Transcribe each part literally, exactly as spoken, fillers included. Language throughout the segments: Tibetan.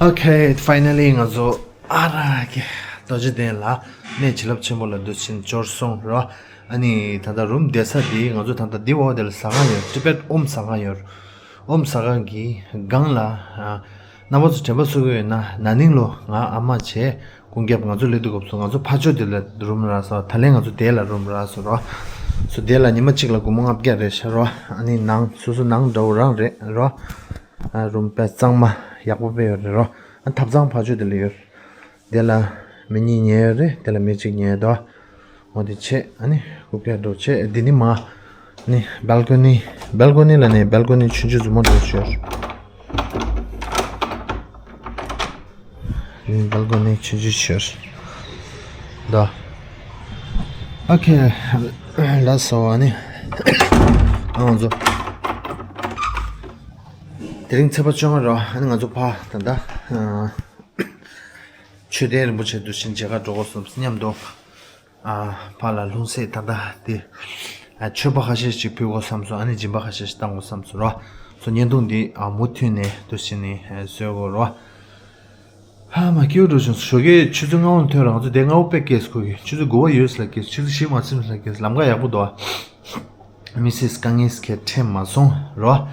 Okay, finally ང་ཚོ་ཨ་ར་གི་རྡོ་རྗེ་གདན་ལ་གནས་བྱིན་རླབས་ཆེན་པོ་ལ་འདུག་ཕྱིན་འབྱོར་སོང་རོ། ཨ་ནི་ད་ལྟ་རུམ་བསྡད་ས་འདི་ང་ཚོ་ད་ལྟ་འདི་འོག་དེ་ལ་ཟ་ཁང་ཡོད། ཊི་བེཊ་ཨོམ་ཟ་ཁང་ཡོད། ཨོམ་ཟ་ཁང་གི་སྒང་ལ་ཨ་རྣམ་པ་ཚོ་དྲན་པ་གསོ་གི་ཡོད་ན་ན་ནིང་ལོ་ང་ཨ་མ་བྱས་ཀུན་ཁྱབ་ང་ཚོ་སླེབས་དུས་སྐབས་སུ་ང་ཚོ་ཕ་ཇོ་དེ་ལ་རུམ་རག་སོང་། ད་ལན་ང་ཚོ་དེ་ལ་རུམ་རག་སོང་རོ། སོ་དེ་ལ་ཉི་མ་གཅིག་ལ་སྒོར་མོ་ལྔ་བརྒྱ་རེད་ཤག་རོ། ཨ་ནི་ནང་སོ་སོ་ནང་འདྲ་བོ་རང་རེད་རོ། ཨ་རུམ་དཔེ་གཙང་མ་ཡག་པོ་དཔེ་ཡོད་རེད་རོ། ཨ་ཐབ་ཚང་ཕ་ཇོ་དེ་ལ་ཡོད། དེ་ལ་མི་གཉིས་ཉལ་ཡོད་རེད། དེ་ལ་མི་གཅིག་ཉལ་ཡོད་དོ། འོ་དེ་བྱས་ཨ་ནི་སྒོར་བརྒྱ་འགྲོ་བྱས་འདི་ནི་མ། ནི་བལ་ཀོ་ནི། བལ་ཀོ་ནི་ལ་ནི་བལ་ཀོ་ནི་ཆུང་ཆུང་རྫུན་མ་འགྲོ་བྱས། ཨུམ། བལ་ཀོ་ནི་ཆུང་ཆུང་བྱས། ད། ཨོ་ཁེ། ལགས་སོ་ཨ་ནི། ཨ་ང་ཚོ། དེ་རིང་ཚེས་པ་བཅོ་ལྔ་རེད་བ། ཨ་ནི་ང་ཚོ་ཕ་ད་ལྟ། ཨ། མཆོད་རྟེན་རིན་པོ་ཆེ་འདུ་ཤིང་མཇལ་ཁ་འགྲོ་དགོས་བསམ་སོང་མཉམ་དུ། ཨ། ཕ་ལ་ལྷུང་བཟེད་ད་ལྟ་དེ། ཨ། མཆོད་པ་ཁ་ཤས་ཤིག་ཕུལ་དགོས་བསམ་སོང་། ཨ་ནི་སྦྱིན་པ་ཁ་ཤས་ཤིག་བཏང་དགོས་བསམ་སོང་རོ། སོ་བརྙན་ཐུང་འདི་ཨ་མུ་མཐུད་ནས་འདུ་ཤིང་ནས་བཟོས་དགོས་རོ། ཧ་མ་སྐྱིད་པོ་འགྲོ་བྱུང་། ཞོགས་ཀས་ཆུ་ཚོད་ལྔ་པ་ཐོན་ར། ང་ཚོ་དེ་སྔ་པོ་དཔེ་སྐྱེས་སོང་ཁོ་གི། ཆུ་ཚོད་དགུ་པ་ཡོལ་ལ་སྐྱེས། ཆུ་ཚོད་བཞི་མ་ཚིམས་ལ་སྐྱེས། ལམ་ཁ་ཡག་པོ་འདུག་ཨ། མི་སིས་དཀའ་ངལ་གལ་འཕྲད་མ་སོང་རོ།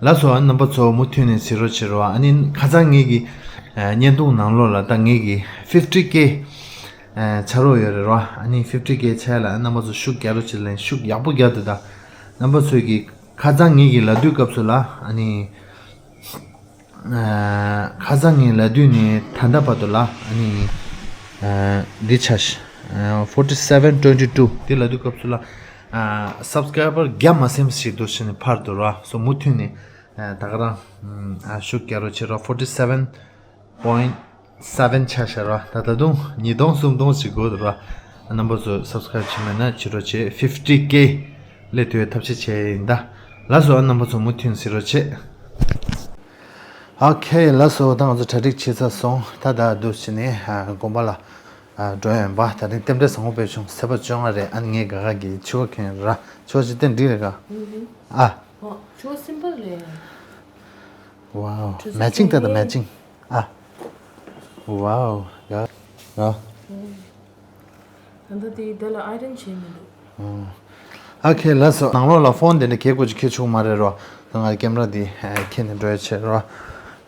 ལགས་སོ་ཨ་རྣམ་པ་ཚོ་མུ་མཐུད་ནས་གཟིགས་རོགས་བྱེད་རོགས། ཨ་ནི་ཁ་སང་ངེད་ཀྱི་ཨ་བརྙན་ཐུང་ནང་ལོགས་ལ་ད་ངེད་ཀྱི་ཕིབ་ཊི་ཀེ་ཨ་ཆགས་རོགས་ཡོད་རེད་རོ། ཨ་ནི་ཕིབ་ཊི་ཀེ་ཆགས་ཡ་ལ་ཨ་རྣམ་པ་ཚོ་ཤུགས་རྒྱག་རོགས་བྱེད་ལན། ཤུགས་ཡག་པོ་རྒྱག་འདུག་ད་རྣམ་པ་ཚོས་ཀྱི་ཁ་སང་ངེད་ཀྱི་ལབ་དུས་སྐབས་སུ་ལ་ཨ་ནི། ཨ། ཁ་སང་ངས་ལབ་དུས་ནས་ད་ལྟ་བར་དུ་ལ་ཨ་ནི། ཨ། འདི་ཆ་ཤ། ཨ། forty seven twenty two འདི་ལབ་དུས་སྐབས་སུ་ལ། ཨ། སབ་སི་ཀ་རའི་བར་བརྒྱ་མ་ཟིན་པ་ཞིག་འདུག་ཕྱིན་ནས་ཕར་འདུག་ར། སོ་མུ་མཐུད་ནས། ཨ། ད་ག་རང་། ཨ། ཤུགས་རྒྱག་རོགས་བྱེད་རོགས། forty seven point seven ཆ་ཤ་ར། ད་ད་དུང་ཉིས་སྟོང་སུམ་སྟོང་ཞིག་དགོས་འདུག་ར། རྣམ་པ་ཚོ་སབ་སི་ཀ་རའིབ་བྱས་མེད་ན་བྱེད་རོགས་བྱེད། ཕིབ་ཊི་ཀེ་སླེབས་ཐུབ་པའི་ཐབས་ཤེས་བྱས་ཡིན་ད། ལགས་སོ་རྣམ་པ་ཚོ་མུ་མཐུད་གཟིགས་རོགས་བྱེད། ཨོ་ཁེ་ལགས་སོ་ད་ང་ཚོ་གྲ་སྒྲིག་བྱས་ཚར་སོང་། ད་ད་འདུག་ཕྱིན་ནས་ཨ་དགོན་པ་ལ་ཨ་འགྲོ་ཡོང་པ། ད་རིང་རྟེན་འབྲེལ་བཟང་པོ་སྤེལ་བྱུང་། ཚེས་པ་བཅོ་ལྔ་རེད། ཨ་ནི་ངས་དགའ་དགའ་གི་ཕྱུ་པ་གྱོན་ར། ཕྱུ་པ་ཅི་སྟེ་འགྲིག་རེད་ག་ཨ། ཕྱུ་པ་སིམ་པལ་རེད། Wow, matching ད་ད་matching ཨ། Wow, ཡ། ཡ། ད་ལྟ་དེ་དེ་ལ་ཨའི་རན་བྱས་མི་འདུག་ཨ་ཁེ་ལགས་སོ། ནང་ལོགས་ལ་ཕོན་དེ་འདྲ་གས་དགོས་ཀྱི་ཁྱེར་ཆོག་མ་རེད་རོ། ད་ང་ཀེམ་ར་འདི་ཁྱེར་ནས་འགྲོ་ཡ་བྱེད་རོ།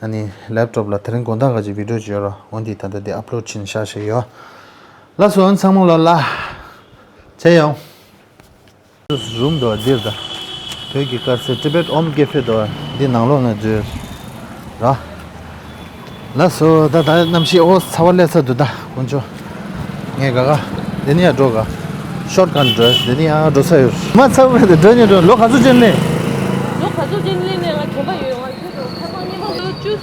ཨ་ནི་ལེབ་ཊོབ་ལ་དེ་རིང་དགོང་དག་ག་ཅིག་བི་ཌིའོ་བྱོས་རོ། འོན་ཏེ་ད་ལྟ་འདི་ཨབ་ལོཌ་བྱས་ནས་བཞག་བཞག་ཡོད། ལགས་སོ་ཨ་ཚང་མ་ལོ་ལ། བྱས་ཡོང་། རུམ་དུ་འདིར་ད། བོད་ཀྱི་དཀར་ཟས་ཊི་བེཊ་ཨོམ་ཀེ་ཧྥེ་དུ་འདི་ནང་ལོགས་ནས་འཛུལ། ར། ལགས་སོ་ད་ད་གནམ་གཤིས་ཨོ་ཚ་བ་སླེབས་ཚར་འདུག་ད་དཀོན་མཆོག་ངས་ག་ག་འདི་ནི་ཡ་འགྲོ་ག་ཤོར་ག་འགྲོ་འདི་ནི་ཡ་འགྲོ་ས་ཡོད། མ་ཚ་བ་དེ་འགྲོ་ནི་འགྲོ་ལོ་ག་ཚོད་ཅན་ལེ། ལོ་ག་ཚོད་ཅན་ལེ་ནས་ང་དྲན་པ་ཡོད། ང་ཁྱོད་དང་ཁ་སང་ཉི་མ་ལོ་བཅུ།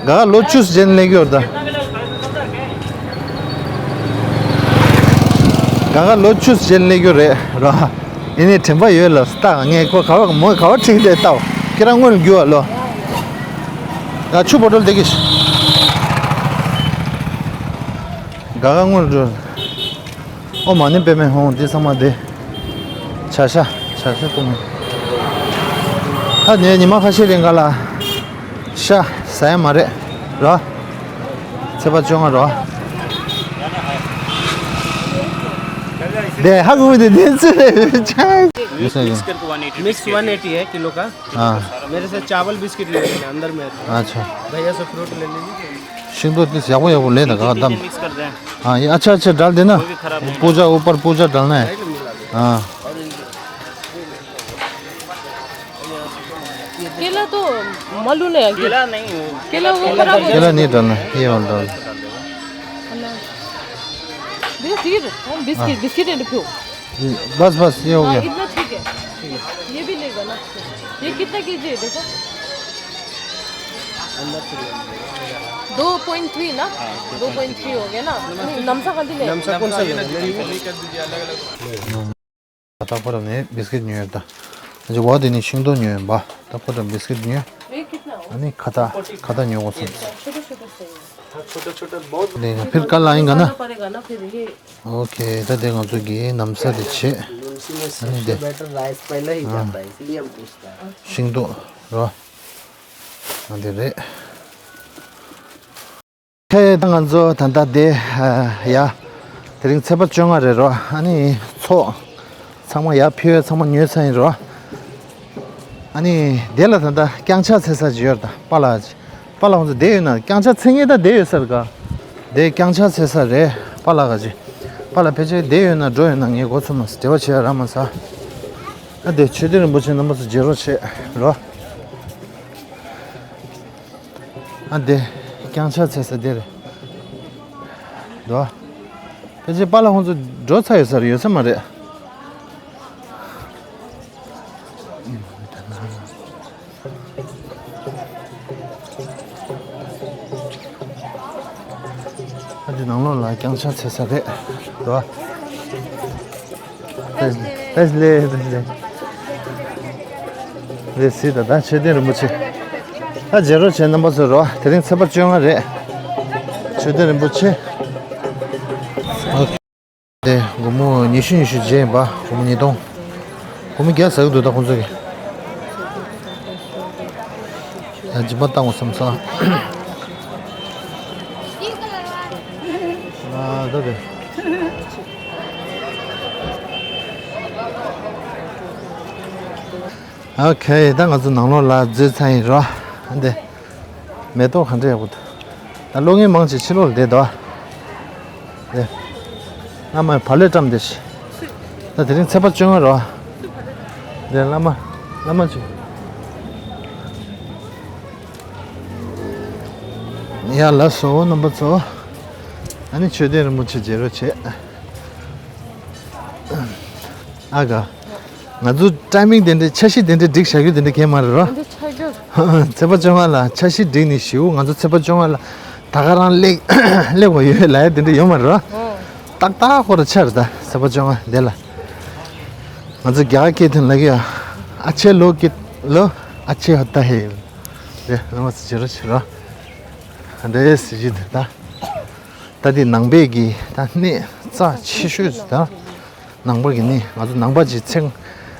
ག་ག་ལོ་བཅུ་ཅན་ལེ་གི་ཡོད་ད། ག་ག་ལོ་བཅུ་ཅན་ལེ་གི་ཡོད་རེད་ར། ཡིན་ནའི་དྲན་པ་ཡོད་ལ་ལྟ་ངས་ཁོ་ག་བ་མོས་ག་བ་ཁྲིད་དེ་ལྟའོ། ཁྱེད་རང་སྔོན་ལ་རྒྱུ་བ་ལོ། ཡ་ཆུ་བོ་ཊལ་དེ་གིས། ག་ག་སྔོན་ལ་འགྲོ། ཨོ་མ་ཎི་པདྨེ་ཧཱུྃ། འདི་ཚང་མ་དེ། བྱ་ཤ་བྱ་ཤ་བཏུང་། ད་ངས་ཉི་མ་ཁ་ཤས་རིང་ག་ལ། ཤ་ཟ་ཡ་མ་རེད་ར། ཚེས་པ་བཅོ་ལྔ་ར། དེ་ཧ་གོ་མི་དེ་དེ་ཚོ་རེད། ཡོད་ས་ཡོད། mix one eighty है किलो का। हाँ। मेरे से चावल बिस्किट ले लेना अंदर में है। अच्छा। भैया से फ्रूट ले लीजिए। ཤིང་ཏོག་དེ་ཡག་པོ་ཡག་པོ་ལེན་ད་ག་དམ། मिक्स कर दें। हाँ ये अच्छा अच्छा डाल देना। कोई भी खराब नहीं। पूजा ऊपर पूजा डालना है। हाँ। केला तो मालूम नहीं है। केला नहीं हो। केला वो खराब हो केला नहीं डालना, ये वाला डाल। भैया, ठीक है। हम बिस्किट, हाँ। Biscuit and few. बस, बस, ये हो गया। इतना ठीक है। ये भी लेगा ना। ये कितना केजी है, देखो। दो पॉइंट थ्री ना? दो पॉइंट थ्री हो गया ना? नहीं, नमसा खाती नहीं। नमसा कौन सा लेगा? ད་ཁོ་རང་ནས་བིས་ཀིཊ་ཉོས་ཡོད་ད། ཨ་ཅེ་ཝ་དེ་ནས་ཤིང་ཏོག་ཉོས་ཡོད་པ། ད་ཁོ་རང་བིས་ཀིཊ་ཉོས། ཨ་ནི་ཁ་བཏགས་ཁ་བཏགས་ཉོ་དགོས་སོང་། छोटा छोटा चाहिए। छोटा छोटा बहुत। ཨ་ནི་ཕིར་ཀལ་ཨ་ཡིན་ག་ན། पड़ेगा ना फिर ये। ཨོ་ཁེ། ད་དེ་ང་ཚོ་གི་ནམ་ས་དེ་བྱེད། ཨ་ནི་དེ། बेटर राइस पहले ही जाता है इसलिए हम पूछता है। ཤིང་ཏོག་རོ། ཨ་འདི་རེད། ཨེ། ད་ང་ཚོ་ད་ལྟ་དེ་ཡ། དེ་རིང་ཚེས་པ་བཅོ་ལྔ་རེད་རོ། ཨ་ནི་ཚོགས་ཚང་མ་ཡར་ཕུལ་ཡས་ཚང་མ་ཉོས་ཚར་ཡིན་རོ། ཨ་ནི་དེ་ལ་ད་ལྟ་རྐྱང་ཕྱག་འཚལ་ས་ཅིག་ཡོད་རེད། ད་པཱ་ལགས་ཅིག་པཱ་ལགས་ཁོང་ཚོ་བསྡད་ཡོད་ན། རྐྱང་ཕྱག་འཚལ་མཁན་ད་བསྡད་ཡོད་ས་རེད་ག་དེ་རྐྱང་ཕྱག་འཚལ་ས་རེད། པཱ་ལགས་ག་ཅིག་པཱ་ལགས་ཕལ་ཆེར་བསྡད་ཡོད་ན་འགྲོ་ཡོད་ན་ངས་མགོ་ཚོས་མ་སོང་། འབྲེལ་བ་བྱེད་ཡ་རག་མ་སོང་། ཨ་དེ་མཆོད་རྟེན་རིན་པོ་ཆེ་རྣམ་པ་ཚོ་མཇལ་རོགས་བྱེད་རོ། ཨ་དེ་རྐྱང་ཕྱག་འཚལ་ས་དེ་རེད་དོ། ཕལ་ཆེར་པཱ་ལགས་ཁོང་ཚོ་འགྲོ་ཚར་ཡོད་ས་རེད། ཡོད་ས་མ་རེད། ཨ་དེ་ནང་ལོགས་ལ་རྐྱང་ཕྱག་འཚལ་ས་རེད་དོ། བཀྲ་ཤིས་བདེ་ལེགས། བཀྲ་ཤིས་བདེ་ལེགས། རེད་ཟེར། ད་ད་མཆོད་རྟེན་རིན་པོ་ཆེ། ད་མཇལ་རོགས་བྱེད་རྣམ་པ་ཚོ་རོ། དེ་རིང་ཚེས་པ་བཅོ་ལྔ་རེད། མཆོད་རྟེན་རིན་པོ་ཆེ། དེ་སྒོར་མོ་ཉི་ཤུ་ཉི་ཤུ་བརྗེ་ཡིན་པ། སྒོར་མོ་ཉིས་སྟོང་། སྒོར་མོ་བརྒྱ་ཟ་གི་འདུག་ད་ཁོང་ཚོ་གིས། ཡང་སྦྱིན་པ་བཏང་དགོས་བསམ་སོང་། ཨ་ད་དེ། ཨོ་ཁེ། ད་ང་ཚོ་ནང་ལོགས་ལ་འཛུལ་ཚར་ཡིན་རོ། ཨ་འདི། མེ་ཏོག་ག་འདྲ་ཡག་པོ་འདུག་ད་གློག་བརྙན་མང་ཆེ་ཕྱི་ལོགས་ལ་བསྡད་འདུག་ཨ། དེ། བླ་མས་བག་ལེབ་བཀྲམ་བསྡད་ཤག་ད་དེ་རིང་ཚེས་པ་བཅོ་ལྔ་རེད་བ། དེ་བླ་མ། བླ་མ་ཅིག་ཡ་ལགས་སོ་རྣམ་པ་ཚོ། ཨ་ནི་མཆོད་རྟེན་རིན་པོ་ཆེ་མཇལ་རོགས་བྱེད། ཨ་ག་ང་ཚོ་ཊའི་མིང་དེ་འདྲའི་འཆར་གཞི་དེ་འདྲའི་སྒྲིག་བཞག་རྒྱུ་དེ་འདྲ་གང་ཡང་མ་རེད་རོ། འདི་ཆགས་རྒྱུ། ཚེས་པ་བཅོ་ལྔ་ལ་འཆར་གཞི་སྒྲིག་ནས་བཞུགས། ང་ཚོ་ཚེས་པ་བཅོ་ལྔ་ལ་ད་ག་རང་སླེབས་སླེབས་དགོས་ཡོད་ལབ་ཡ་དེ་འདྲ་ཡོད་མ་རེད་རོ། ཨོ། ཏག་ཏག་ཁོ་རང་ཆགས་རེད། ད་ཚེས་པ་བཅོ་ལྔ་དེ་ལ་ང་ཚོ་རྒྱ་གར་སྐད་དུ་ལབ་ཀྱི་ཡ། अच्छे लोग के लोग अच्छे होता है། རེད། ལ་མ་ཚོ་བྱེད་རོགས་བྱེད་རོགས། ཨ་འདྲ་ཟེར་གྱི་འདུག་ད། ད་འདི་ནང་པའི་གི་ད་གནས་རྩ་ཆེ་ཤོས་ཅིག་ད། ནང་པ་གི་གནས། ང་ཚོ་ནང་པ་ཅིག་ཚེ་སྔ་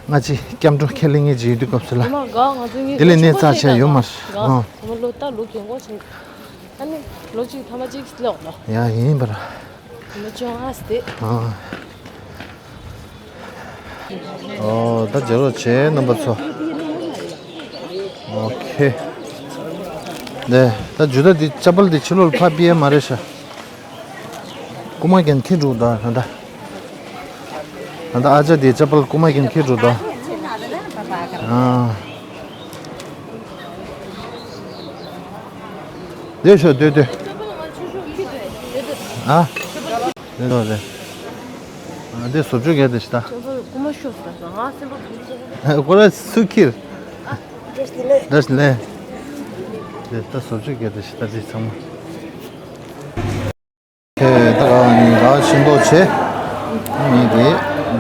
ཕྱི་སྐྱབས་འགྲོ་ཁས་ལེན་མཁན་ཅིག་ཡིན་དུས་སྐབས་སུ་ལ། ཨ་མ་ག་ང་ཚོ་ངའི་དེ་ལས་གནས་རྩ་ཆེ་ཡོད་མ་རེད། ག་ཨང་། ཨ་མ་ལོ་ད་ལོ་རྒན་གོག་ཕྱིན། ཨ་ནི་ལོ་གཅིག་ཐ་མ་གཅིག་ལོག་ལོ། ཡ་ཡིན་པར། ལོ་བཅོ་ལྔ་སྟེ། ཨ། ཨོ་ད་མཇལ་རོགས་བྱེད་རྣམ་པ་ཚོ། ཨོ་ཁེ། ནས་ད་ཇུ་ད་འདི་ཅ་པལ་འདི་ཕྱི་ལོགས་ལ་ཕར་ཕུད་ཡས་མ་རེད་ཤག་རྐུ་མ་རྐྱང་འཁྱེར་འགྲོ་འདུག་ད་ད། ད་ད་ཨ་ཅག་འདི་ཅ་པལ་རྐུ་མ་རྐྱང་འཁྱེར་འགྲོ་འདུག་ཨ། སྡོད་ཤོག་སྡོད་སྡོད། ཨ། སྡོད་རོགས་རེད། ཨ་འདི་བཟོ་བཅོས་རྒྱག་བསྡད་ཤག་ད། ཁོ་ར་སུ་ཁྱེར། བཀྲ་ཤིས་བདེ་ལེགས། བཀྲ་ཤིས་བདེ་ལེགས། དེ་ད་བཟོ་བཅོས་རྒྱག་བསྡད་ཤག་ད་འདི་ཚང་མ། ཁྱེད་ད་ག་ནི་ད་ཤིང་ཏོག་ཆེ། ཨ་ནི་དེ་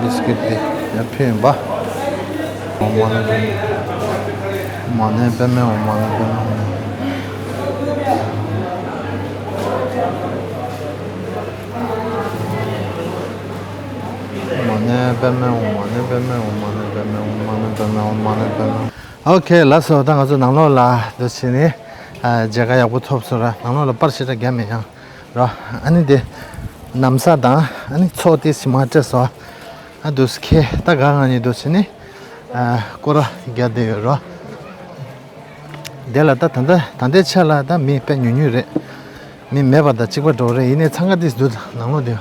བིས་ཀིཊ་དེ་ཡར་ཕུལ་ཡིན་པ། ཨོཾ་མ་ཎི་པདྨེ། མ་ཎི་པདྨེ། ཨོཾ་མ་ཎི་པདྨེ། ཨོཾ་མ་ཎི་པདྨེ། ཨོཾ་མ་ཎི་པདྨེ། ཨོཾ་མ་ཎི་པདྨེ། ཨོཾ་མ་ཎི་པདྨེ། ཨོཾ་མ་ཎི་པདྨེ། ཨོ་ཁེ། ལགས་སོ། ད་ང་ཚོ་ནང་ལོགས་ལ་འདུག་བྱས་ནས་ཨ་མཇལ་ཁ་ཡག་པོ་ཐོབ་སོང་ར། ནང་ལོགས་ལ་པར་ཞེ་དྲག་རྒྱབ་མེད་ཡང་། རོ། ཨ་ནི་དེ། ན་བཟའ་དང་ཨ་ནི་ཚོགས་དེ་ཕྱི་མ་སྤྲད་སོང་། ཨ་འདུག་སེ་ཁེ་ད་ག་ང་གཉིས་འདུག་སེ་ནི། ཨ་སྐོར་ར་རྒྱག་བསྡད་ཡོད་རོ། དེ་ལ་ད་ད་ལྟ་ད་ལྟའི་ཆ་ལ་ད་མི་དཔེ་ཉུང་ཉུང་རེད། མི་མེད་པ་དང་གཅིག་པ་འདྲ་བོ་རེད། ཡིན་ནའི་འཚང་ཁ་ཏིས་འདུག་ནང་ལོགས་དེ།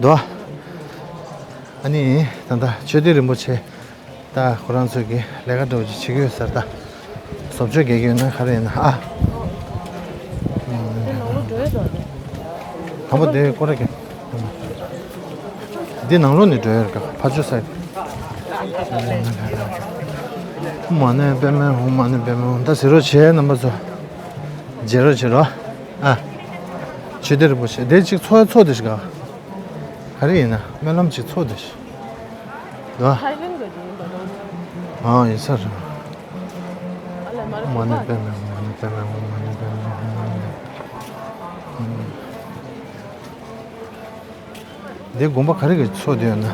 འདུག་ཨ་ནི་ད་ལྟ་མཆོད་རྟེན་རིན་པོ་ཆེ། ད་ཁོ་རང་ཚོས་ཀྱི་ལས་ཀ་འདྲ་བོ་ཅིག་བྱེད་ཀྱི་ཡོད་ས་རེད་ད། བཟོ་བཅོས་རྒྱག་གི་ཡོད་ན་ག་རེ་ཡིན་ན་ཨ། དེ་ནང་ལོགས་འགྲོ་ཡས་འདུག་ཨ་ནི། དང་པོ་དེ་སྐོར་ར་གི། འདི་ནང་ལོགས་ནས་འགྲོ་ཡས་རེད་ག་ཕར་ཕྱོགས་ས། ཨོཾ་མ་ཎི་པདྨེ། ཨོཾ་མ་ཎི་པདྨེ། ད་ཟེར་རོགས་བྱེད་རྣམ་པ་ཚོ། མཇལ་རོགས་བྱེད་རོགས། ཨ། མཆོད་རྟེན་རིན་པོ་ཆེ་དེ་གཅིག་ཚོགས་ཚོགས་དེ་ཞིག་ག་ག་རེ་ཡིན་ན་སྨོན་ལམ་ཅིག་ཚོགས་དེ་ཞིག་ད། ཨ་ཡིན་ས་རེད། ཨོཾ་མ་ཎི་པདྨེ། ཨོཾ་མ་ཎི་པདྨེ། ཨོཾ་མ་ཎི་པདྨེ། ཨོཾ་མ་ཎི་པདྨེ། འདི་དགོན་པ་ག་རེ་གི་ཚོགས་དེ་ཡོད་ན།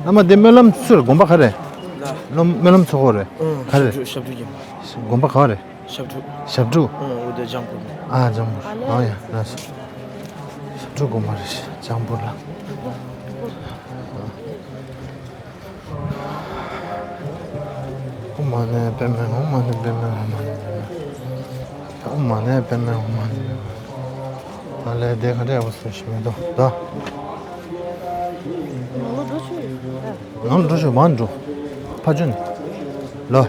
ཨ་མ་འདི་སྨོན་ལམ་ཚོགས་དགོན་པ་ག་རེ། སྨོན་ལམ་ཚོགས་ཁོ་རེད། ག་རེ། དགོན་པ་ག་རེ། ཞབས་དྲུང་། ཞབས་དྲུང་། ཨ། འུ་དེ་ལྗང་བུ། ཨ། ལྗང་བུ། ཨ་ཡ། ལགས་སོ། ཞབས་དྲུང་དགོན་པ་རེད། ལྗང་བུ་ལ། ཨོཾ་མ་ཎི་པདྨེ་ཧཱུྃ། མ་ཎི་པདྨེ་ཧཱུྃ། མ་ཎི་པདྨེ་ཧཱུྃ། ཨོཾ་མ་ཎི་པདྨེ་ཧཱུྃ། མ་ཎི་པདྨེ་ཧཱུྃ། ཨ་ལས་དེ་ག་འདྲ་ཡག་པོ་བཟོས་ཤིག་མེད་དོ། ད། ནང་ལ་འགྲོ་ཆོག་ཡོད། ནང་ལ་འགྲོ་ཆོག་མ་འགྲོ། ཕ་ཆུན། ལོ།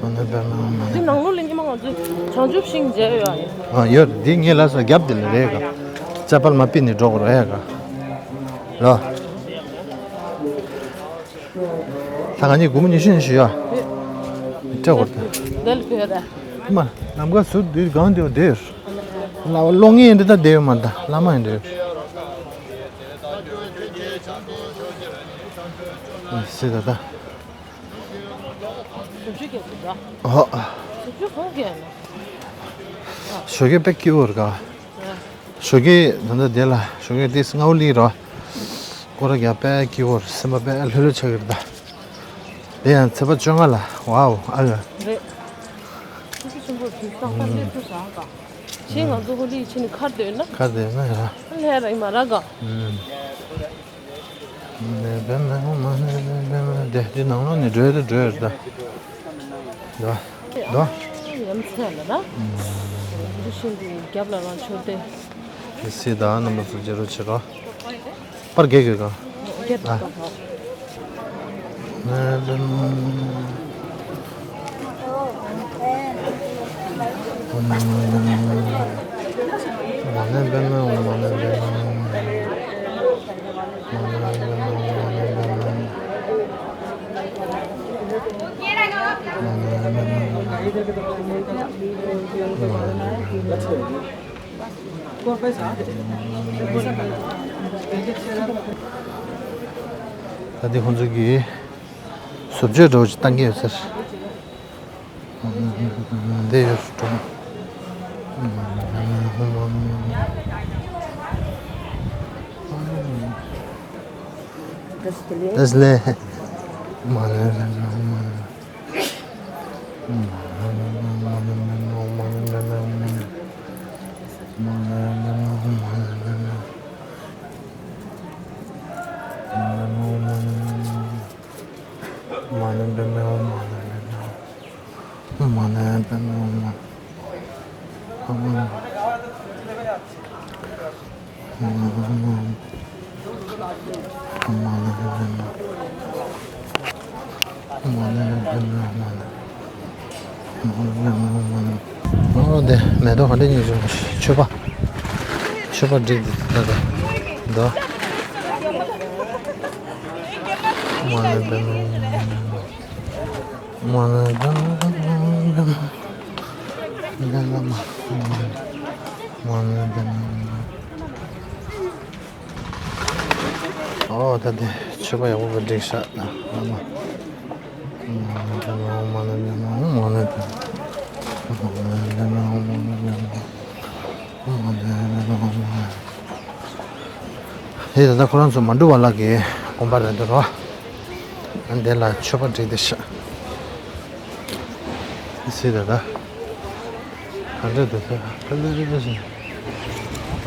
མ་ཎི་པདྨེ་ཧཱུྃ། མ་ཎི། འདི་ནང་ལོགས་ལ་ཉི་མ་ང་ཚོས་བྱང་ཆུབ་ཤིང་མཇལ་ཡོད་ཨ། ཨ་ཡོད། འདི་ངས་ལ་སོ་རྒྱབ་འདི་ལ་རེད་ག་ཅ་པལ་མ་པི་ནི་འགྲོ་གོ་རེད་ག་ལོ། ད་ང་གཉིས་སྒོར་མོ་ཉི་ཤུ་ཉི་ཤུ་ཡོད། སྤྲད་གོ་ད། འདི་ལ་ཕེབས་ར། མ། ལམ་ཁ་ཟུར་འདི་སྒང་འདི་བ་འདིར། ལ་བ་ལོ་ངེས་འདི་ད་བསྡད་ཡོད་མ་ད་བླ་མ་ཡིན་འདིར། སི་ད་ད། ཞབས་ཞུ་རྒྱག་དགོས་འདྲ། ཨོ། ཞབས་ཞུ་གང་རྒྱག་ན། ཞོགས་ཀས་དཔེ་སྐྱིད་པོ་རེད་ག་ཞོགས་ཀས་ད་ལྟ་དེ་ལ་ཞོགས་ཀས་ཏིས་སྔ་པོ་སླེབས་རོགས། སྐོར་ར་རྒྱག་དཔེ་སྐྱིད་པོ་རེད། སེམས་པ་དཔེ་ལྷོད་ལྷོད་ཆགས་ཀྱི་རེད་ད། དེ་ཡང་ཚེས་པ་བཅོ་ལྔ་ལ། ཝའོ། ཨ་ཡ། རེད། ཆུ་ཚོད་ཆེན་པོ་དུས་སང་ཁ་སླེབས་ཐུབ་ས་ག་ཞེས་ང་ཚོ་ཧོ་ལི་ཕྱིན་ནས་ཁར་སྡོད་ན། ཁར་སྡོད་ན་ཡ། ལྷས་ར་ཡིན་མ་ར་ག་ཨུམ། མ་ཎི་པདྨེ་ཧཱུྃ། མ་ཎི་པདྨེ་ཧཱུྃ། དེ་དེ་ནང་ལོགས་ནས་འགྲོ་ཡ་དེ་འགྲོ་ཡ་རེད་ད། འགྲོ། འགྲོ། ཡ་མཚན་ལ་ན། འདི་བཞིན་དུ་རྒྱབ་ལ་རང་ཆོས་དེ། དེ་སྲིད་ད་རྣམ་པ་ཚོ་མཇལ་རོགས་བྱེད་རོགས། པར་རྒྱག་དགོས་ག་རྒྱབ་ལ་ཨ། ག་ཧོ། མ་ཎི་པདྨེ་ཧཱུྃ། མ་ཎི་པདྨེ་ཧཱུྃ། མ་ཎི་པདྨེ་ཧཱུྃ། མ་ཎི་པདྨེ་ཧཱུྃ། མ་ཎི་པདྨེ་ཧཱུྃ། མ་ཎི་པདྨེ་ཧཱུྃ། ད་འདི་ཁོང་ཚོ་གིས་བཟོ་བཅོས་འདྲ་བོ་ཅིག་བཏང་གི་ཡོད་ཟེར། འདི་ཡོད་འགྲོ། དེ་ལས། མ་ཎི་པདྨེ་ཧཱུྃ། མ་ཎི། ཨོ་དེ་མེ་ཏོག་ག་འདྲ་ཉོས་བྱུང་། མཆོད་པ། མཆོད་པ་བསྒྲིགས་འདུག་ད་ལྟ། འདུག་མ་ཎི་པདྨེ་ཧཱུྃ། མ་ཎི་པདྨེ་ཧཱུྃ། མ་ཎི་པདྨེ་ཧཱུྃ། ཨོ་ད་དེ་མཆོད་པ་ཡག་པོ་བསྒྲིགས་ཤག་ཨ་མ། མ་ཎི་པདྨེ་ཧཱུྃ། མ་ཎི་པདྨེ་ཧཱུྃ། མ་ཎི་པདྨེ་ཧཱུྃ། མ་ཎི་པདྨེ་ཧཱུྃ། མ་ཎི་པདྨེ་ཧཱུྃ། ཨེ་ད་ལྟ་ཁོ་རང་ཚོ་མ་འབྲུག་པ་ལགས་ཀྱི་དགོན་པ་རེད་འདུག་རོ། ཨ་འདི་ལ་མཆོད་པ་བསྒྲིགས་བསྡད་ཤག་ཨེ་སི་ད་ལྟ། ག་འདྲ་འདུག་ཟེར། ཕ་ལེ་ལེ་ལེ་ཞིག་མ་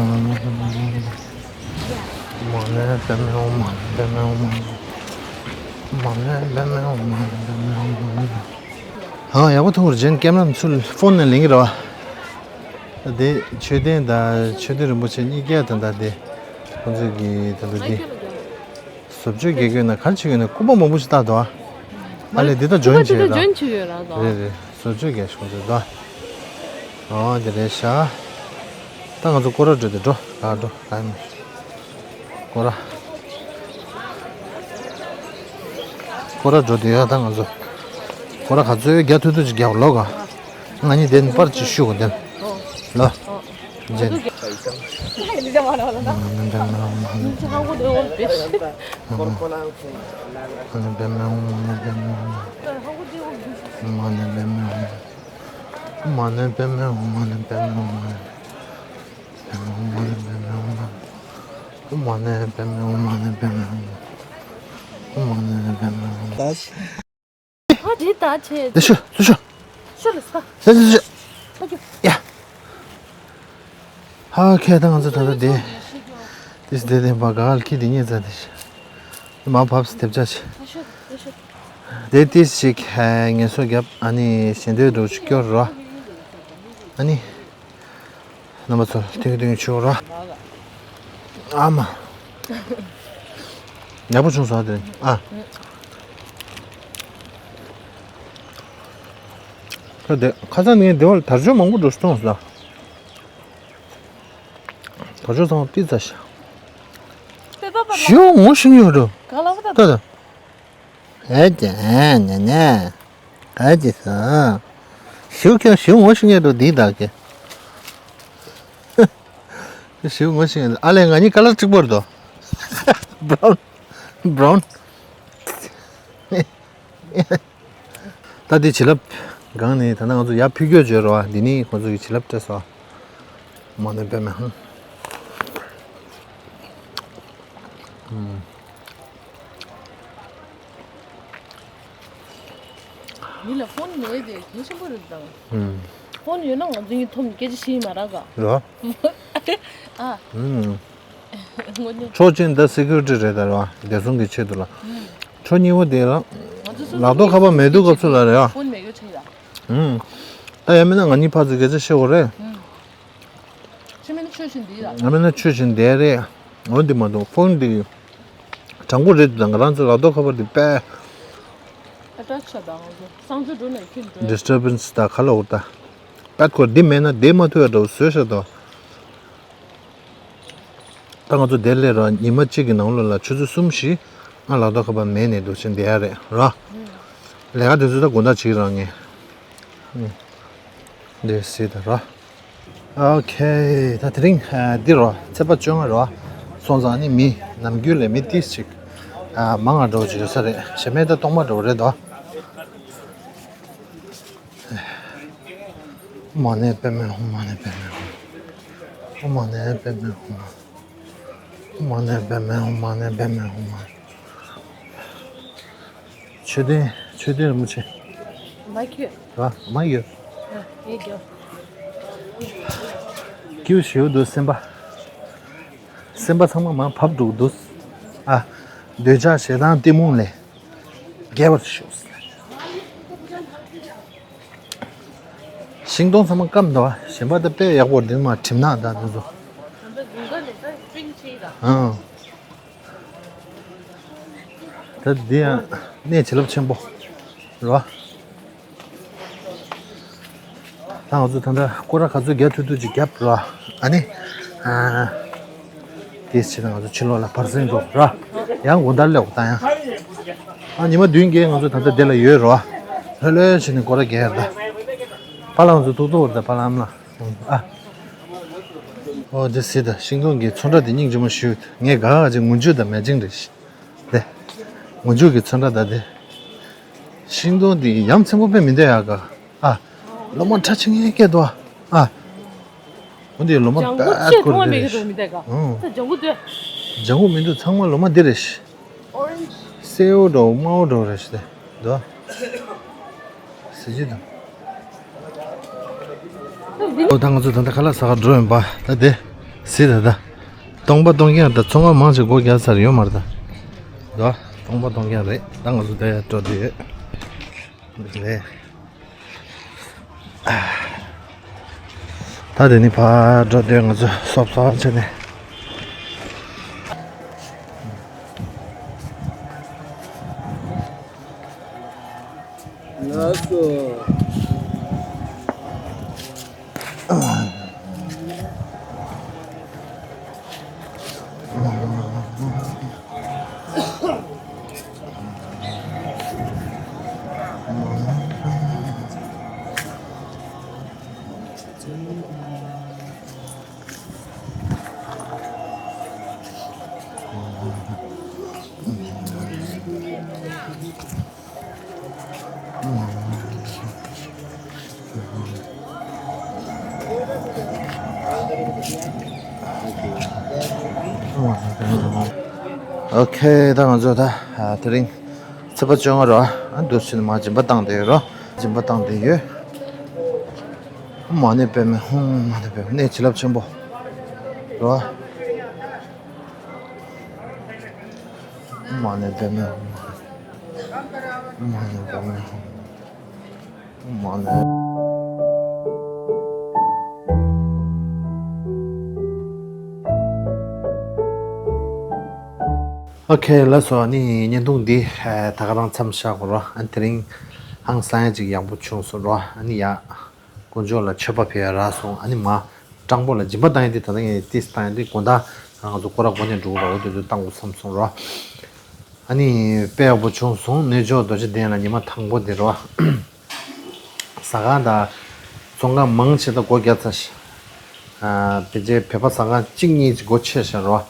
ཎི་པདྨེ་ཧཱུྃ། མ་ཎི་པདྨེ་ཧཱུྃ། མ་ཎི་པདྨེ་ཧཱུྃ། མ་ཎི་པདྨེ་ཧཱུྃ། མ་ཎི་པདྨེ་ཧཱུྃ། མ་ཎི་པདྨེ་ཧཱུྃ། ཨ་ཡག་པོ་ཐུག་རེད། ཇན་ཀེམ་ར་ཚུར་ཕོན་ནས་ལེན་གྱི་རེད་བ། དེ་མཆོད་རྟེན་དང་མཆོད་རྟེན་རིན་པོ་ཆེ་གཉིས་ཀ་དང་། ད་དེ་ཁོང་ཚོས་ཀྱི་ད་ལྟ་དེ་བཟོ་བཅོས་རྒྱག་གི་ཡོད་ན་ག་རེ་བྱེད་ཀྱི་ཡོད་ན། སྐུད་པ་མང་པོ་ཞིག་བཏགས་འདུག་ཨ། ཨ་ལས་འདི་ད་ཇོན་བྱེད་ཡོད་ར། ཇོན་བྱེད་ཡོད་ར། རེད་རེད། བཟོ་བཅོས་རྒྱག་ཤོག་ཟེར་ད། ཨོ་དེ་རེད་ཤག་ད་ང་ཚོ་སྐོར་ར་འགྲོ་དེ་འགྲོ་ག་འགྲོ་ག་ཡིན། སྐོར་ར། སྐོར་ར་འགྲོ་དེ་ཡོད། ད་ང་ཚོ་སྐོར་ར་ག་ཚོད་རྒྱག་ཐུབ་ཐུབ་ཅིག་རྒྱག་ལོ་ག་ང་གཉིས་དེ་ནས་པར་ཅིག་ཞུ་དགོས་དེ་ལ། ལོ། ཇན། ད་ཅི་ད་ཆེ། དེ་ཤོད། དེ་ཤོད། ཤོ་ལ་ས། ཤོ་ཤོ་ཤོ། ཨོ་ཁེ། ཡ། ཧ་ཁེ་ད་ང་ཚོ་ད་ལྟ་དེ། དེ་སི་དེ་དེ་བ་ག་ལ་ཁི་དེ་ཉེ་ཚ་དེ་ཤི། མ་བབས་སི་དེབ་ཆ་ཆེ། ཤོ་ཤོ། དེ་དེ་ཞིག་ངལ་གསོ་རྒྱབ་ཨ་ནི་ཞེ་འདོད་འགྲོ་ཆུ་སྐྱོར་རོ། ཨ་ནི། རྣམ་པ་ཚོ་ཐུང་ཐུང་ཆུ་ར། ཨ་མ། ཡག་པོ་བྱུང་སོང་དེ། ཨ། ཁ་དེ་ཁ་སང་ནས་དེ་བར་དར་ལྕོག་མང་པོ་འགྲོ་སོང་ཟ། དར་ལྕོག་ཚང་མ་ཏི་ཙ་ཤ། ཞིའུ་ངོ་ཤེས་ཡོད་འགྲོ། ག་ལ་བ་ད། ད་ད། ཨེ་ཙི་ཨེ་ནེ་ནེ། ཨེ་ཙི་ས། ཞིའུ་ཁྱོད་ཞིའུ་ངོ་ཤེས་ངེས་འགྲོ་འདི་དག་གི། ཞིའུ་ངོ་ཤེས་ངེས་འགྲོ། ཨ་ལས་ང་གཉིས་ཀ་ལར་གཅིག་པོ་རེད་དོ། བྷ་རའུན། བྷ་རའུན། ད་འདི་བྱིན་རླབས་སྒང་ནས་ད་ལྟ་ང་ཚོ་ཡར་ཕུལ་སྐྱོད་བྱོས་རོགས། འདི་ནི་ཁོང་ཚོ་གི་བྱིན་རླབས་སྤྲད་སོ། མ་ནས་པད་མ་ཧུང་། མི་ལ་ཕོན་མེད་དེ་གལ་ཆེན་པོ་རེད་དང་། ཕོན་ཡོད་ན་ང་ཚོ་གཉིས་ཐོམ་སྐད་ཆ་བཤད་མ་རག་ག་རོ། ཨ། དངོས་གནས། ཁྲོ་ཅན་ད་སི་ཀུ་རི་ཊི་རེད་ད་རོ། བདེ་སྲུང་གི་ཆེད་དུ་ལ། ཁྲོ་གཉིས་པོ་དེ་ལ། ང་ཚོ་སོ་ལག་ཐོག་ཁ་པར་མེད་དུས་སྐབས་སུ་ལ་རེད་ཨ། ཕོན་མེད་གི་ཆེད་ལ། ད་ཡང་མིན་ན་ང་གཉིས་ཕར་ཚུར་སྐད་ཆ་བཤད་དགོས་རེད། ཁྱེད་མིན་ན་ཆོས་བཞིན་འདི་ལ། ང་མིན་ན་ཆོས་བཞིན་འདི་རེད། འོ་འདི་མ་གཏོགས་ཕོན་འདི། དྲང་པོ་རེད་དང་ང་རང་ཚོ་ལག་ཐོག་ཁ་པར་འདི་པས། ཨ་ཏྲ་ཆ་དང་ང་ཚོ་གསང་སྤྱོད་འགྲོ་ནས་ཁྱོད་འགྲོ། ཌི་སི་ཊར་བན་སི་ད་ག་ལ་འོ་ད། པད་ཁོ་འདི་མེད་ན་བསྡད་མ་ཐུབ་ཡ་འདྲ་བོ་བཟོས་ཤག་ད། ད་ང་ཚོ་དེར་སླེབས་ར་ཉི་མ་གཅིག་གི་ནང་ལོགས་ལ་ཆུ་ཚོད་གསུམ་བཞི་ང་ལག་ཐོག་ཁ་པར་མེད་ནས་འདུག་ཕྱིན་བསྡད་ཡ་རེད་ར། ལས་ཀ་དེ་ཚོ་ད་དགོང་དག་བྱེད་རང་ངས། འདི་སྲིད་ད་ར། ཨོ་ཁེ། ད་དེ་རིང་འདི་རོ་ཚེས་པ་བཅོ་ལྔ་རོ། སོང་ཙང་ནི་མི་ནམ་རྒྱུན་ལས་མི་ཏིས་ཅིག་མང་ང་འགྲོ་ཅིག་ཡོད་ས་རེད། ཞེ་མེད་ད་སྟོང་པ་འགྲོ་རེད་དོ། མ་ནས་པད་མ་ཧོ། མ་ནས་པད་མ་ཧོ། མ་ནས་པད་མ་ཧོ། མ་ནས་པད་མ་ཧོ། མ་ནས་པད་མ་ཧོ། མ། མཆོད་རྟེན། མཆོད་རྟེན་རིན་པོ་ཆེ། མ་ཁྱོད། ར་མ་ཡོད། ཡེ་རྒྱོ། ཀྱུ་ཞེའུ་འདུག་སེམས་པ། སེམས་པ་ཚང་མ་མ་བབས་འགྲོ་འདུག་ཨ། འདོད་ཆགས་ཞེ་སྡང་གཏི་མུག་ལས། རྒྱལ་བར་ཤོག་ཤིང་སྡོང་ཚང་མ་སྐམ་འདུག་བ། གཞན་པ་ད་དཔེ་ཡག་པོ་འདི་མ་གྲིམ་ནག་ད་འདི་ཚོ། ད་ལྟ་དགུན་ཁ་ནས་ད་སྤྲིན་ཆེ་ད། ཨང་། ད་འདི་ཡང་གནས་བྱིན་རླབས་ཆེན་པོ་རོ། ད་ང་ཚོ་ད་ལྟ་སྐོར་ར་ག་ཚོད་རྒྱག་ཐུབ་ཐུབ་ཅིག་རྒྱབ་རོ། ཨ་ནི། ཨ། དེ་བྱས་ན་ང་ཚོ་ཕྱི་ལོགས་ལ་བར་སེང་འགྲོ་ར། ཡང་དགོང་དག་སླེབས་ད་ཡང་། ཨ་ཉི་མ་བདུན་བརྒྱད་ང་ཚོ་ད་ལྟ་འདི་ལ་ཡོད་རོ། ལྷོད་ལྷོད་བྱས་ནས་སྐོར་ར་རྒྱག་ཡ་ད། ཕ་ལ་ང་ཚོ་ཏོག་ཏོག་རེད་ད་ཕ་ལ་ཨམ་ལ། ཨ། ཨོ་དེ་སྲིད་ད་ཤིང་སྡོང་གི་ཚོན་ཁྲ་དེ་སྙིང་རྗེ་མོ་ཞུ། ངས་དགའ་ག་ཅིག་ངུ་འཇུ་ད་མེ་ཅིང་རེད་ཤི། དེ། ངུ་འཇུ་གི་ཚོན་ཁྲ་ད་དེ། ཤིང་སྡོང་དེ་ཡ་མཚན་པོ་དཔེ་མི་འདུག་ཡ་ག་ཨ། ལོ་མ་ཁྲ་ཆིང་ངེ་སྐད་དོ། ཨ། འོ་འདི་ལོ་མ་ལྗང་གུ་པད་ཆེ་ཁོར་ཐོག་མ་དེ་མེད་རེད་གི་ཤི། འདུག་མི་འདུག་ག་ཨང་། ད་ལྗང་གུ་འདུག་ལྗང་གུ་མི་འདུག་ཚང་མ་ལོ་མ་འདི་རེད་ཤི། སེའུ་འདྲ་བོ་དམར་པོ་འདྲ་བོ་རེད་ཤི་དེ། འདུག་གཟི་བརྗིད་དང་། འོ་ད་ང་ཚོ་ད་ལྟ་ཁ་ལག་ཟ་ག་འགྲོ་ཡིན་པ་ད་དེ། གཟི་ད་ད། སྟོང་པ་སྟོང་རྐྱང་ད་ཚོང་ཁང་མང་ཆེ་སྒོ་རྒྱག་ཚར་ཡོད་མ་རེད་ད། འདུག་སྟོང་པ་སྟོང་རྐྱང་རེད་ད་ང་ཚོ་ད་ཡར་འགྲོ་དུས་ཡོད། རེད། ད་དེ་ནི་ཕར་འགྲོ་དུས་ང་ཚོ་སོབ་སོབ་བྱས་ནས། ལགས་སོ། ཨོ་ཁེ། ད་ང་ཚོ་ད་དེ་རིང་ཚེས་པ་བཅོ་ལྔ་རོ། ཨ་འདུག་ཕྱིན་མ་སྦྱིན་པ་བཏང་བསྡད་ཡོད་རོ། སྦྱིན་པ་བཏང་བསྡད་ཡོད། མ་ཎི་པདྨེ་ཧཱུྃ། མ་ཎི་པདྨེ། གནས་བྱིན་རླབས་ཆེན་པོ་རེད་བ། མ་ཎི་པདྨེ་ཧཱུྃ། མ་ཎི་པདྨེ་ཧཱུྃ། མ་ཎི། ཨོ་ཁེ། ལགས་སོ། ཨ་ནི་བརྙན་ཐུང་འདི་ད་ག་རང་མཚམས་བཞག་གོ་རོ། ཨ་ནི་དེ་རིང་ཧང་སང་ཡ་ཅིག་ཡག་པོ་བྱུང་སོང་རོ། ཨ་ནི་ཡ། དཀོན་མཆོག་ལ་མཆོད་པ་ཕུལ་ཡ་རག་སོང་། ཨ་ནི་མ། སྤྲང་པོ་ལ་སྦྱིན་པ་བཏང་ཡ་དེ་ད་ལྟ་ངས་ཏིས་བཏང་ཡ་དེ་དགོང་དག་ང་ཚོ་སྐོར་ར་སྒོ་ནས་འགྲོ་གི་རོགས་དེ་ཚོ་བཏང་དགོས་བསམ་སོང་རོ། ཨ་ནི་དཔེ་ཡག་པོ་བྱུང་སོང་། གནས་མཆོག་རྡོ་རྗེ་གདན་ལ་ཉི་མ་དང་པོ་དེ་རོ། ཟ་ཁང་དང་ཚོང་ཁང་མང་ཆེ་ད་སྒོ་རྒྱག་ཚར་ཤག་དེ་རྗེས་བོད་པ་ཟ་ཁང་གཅིག་གཉིས་ཅིག་སྒོ་ཕྱེ་ཤག་རོ།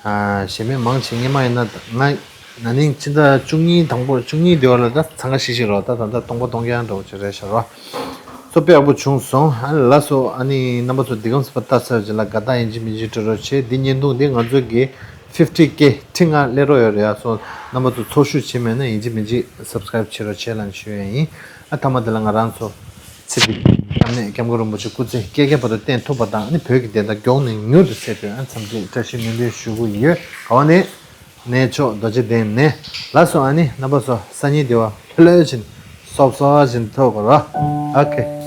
གཞན་མི་མང་ཆེ་སྔོན་མ་ཡིན་ན་ང་ན་ནིང་ཕྱི་ཟླ་བཅུ་གཉིས་དང་པོ་བཅུ་གཉིས་དེ་བ་ལ་ད་འཚང་ཁ་ཤིག་ཤིག་རོ། ད་ད་ལྟ་སྟོང་པ་སྟོང་རྐྱང་འདྲ་བོ་ཅིག་རེད་ཤག་རོ། ཚོ་དཔེ་ཡག་པོ་བྱུང་སོང་། ཨ་ནི་ལགས་སོ། ཨ་ནི་རྣམ་པ་ཚོ་འདི་གམ་སི་པ་ལྟ་ཚར་རྗེས་ལ་དགའ་རྟགས་ཡིན་གཅིག་མིན་གཅིག་སྤྲོད་རོགས་བྱེད། འདི་བརྙན་ཐུང་འདི་ང་ཚོ་གི་ཕིབ་ཊི་ཀེ་ཁྲི་ལྔ་སླེབས་རོགས་ཡོད་རེད་ཡ། སོ་རྣམ་པ་ཚོ་ཚོགས་ཞུགས་བྱེད་མེད་ན་ཡིན་གཅིག་མིན་གཅིག་སབ་སི་ཀ་རེབ་བྱེད་རོགས་བྱེད་ལབ་ཞུ་ཡ་ཡིན། ཨ་མཐའ་མ་དེ་ལ་ང་རང་ཚོ་ཚེ་འདི་སྐྱབས་གནས་སྐྱབས་མགོན་རིན་པོ་ཆེ་སྐུ་ཚེ་བསྐལ་བརྒྱའི་བར་དུ་བརྟན་ཐུབ་པ་དང་། ཨ་ནི་བོད་ཀྱི་བདེན་མཐའ་མྱུར་དུ་གསལ་ཐུབ། ཨ་འཚམས་འདྲི་བཀྲ་ཤིས་སྨོན་འདུན་ཞུ་གི་ཡོད། ག་བ་ནས། གནས་མཆོག་རྡོ་རྗེ་གདན་ནས། ལགས་སོ། ཨ་ནི་རྣམ་པ་ཚོ་སང་ཉིན་དེ་བ་ལྷོད་ལྷོད་བཞིན་སོབ་སོབ་བཞིན་ཐུག་གོ་ར། ཨོ་ཁེ།